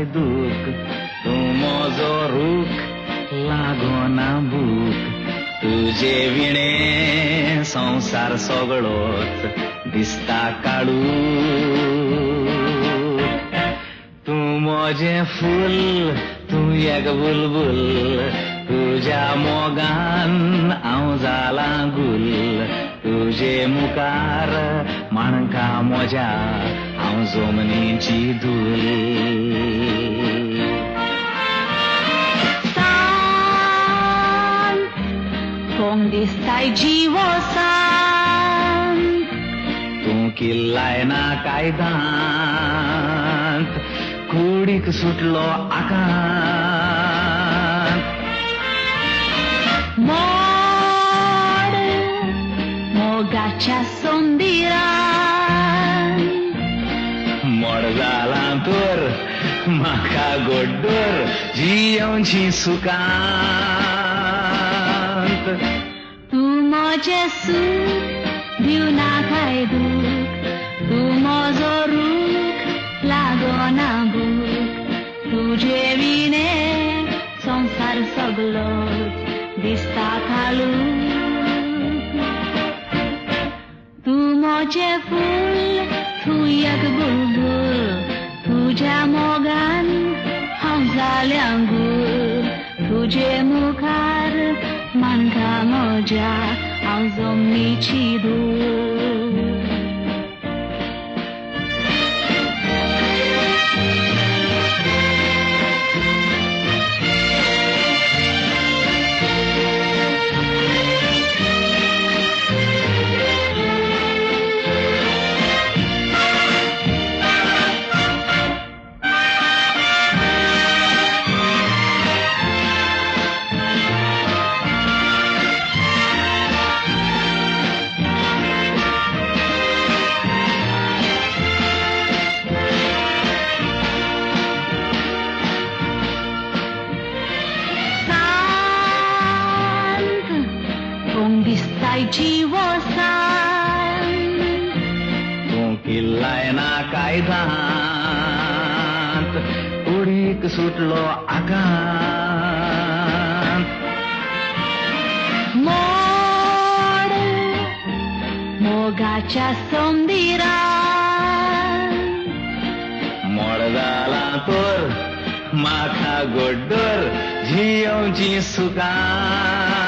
काय दूख, तूं म्हजो रूख लागना भूक, तुजे विणे संवसार सगळोच दिसता काळू। तूं म्हजें फूल, तूं एक बुलबुल, तुज्या मोगान हांव जालां गुल, तुजे मुखार माणका म्हज्या हांव जमनीची धूल। सांत कोण दिसताय जिवो सांत, तूं किल्लायना काय दांत, कुडीक सुटलो आकांत। मोड मोगाच्या सोंदिरान, मोड जालां तर म्हाका गोड्डोर जियोवची सुखांत। तूं म्हजें सूख दिवनाकाय दूख, तूं म्हजो रूख लागना भूक, तुजे विणे संवसार सगळोच दिसता काळू। तूं म्हजें फूल, तूं एक बुलबुल, तुज्या मोगान हांव जाल्यां गुल, तुजे मुखार माणका म्हज्या हांव जमनीची धूल। जिवो सांत, तूं किल्लायना काय दांत, कुडीक सुटलो आकांत। मोड मोगाच्या सोंदिरान, मोड जालां तर म्हाका गोड्डोर जियोवची सुखांत।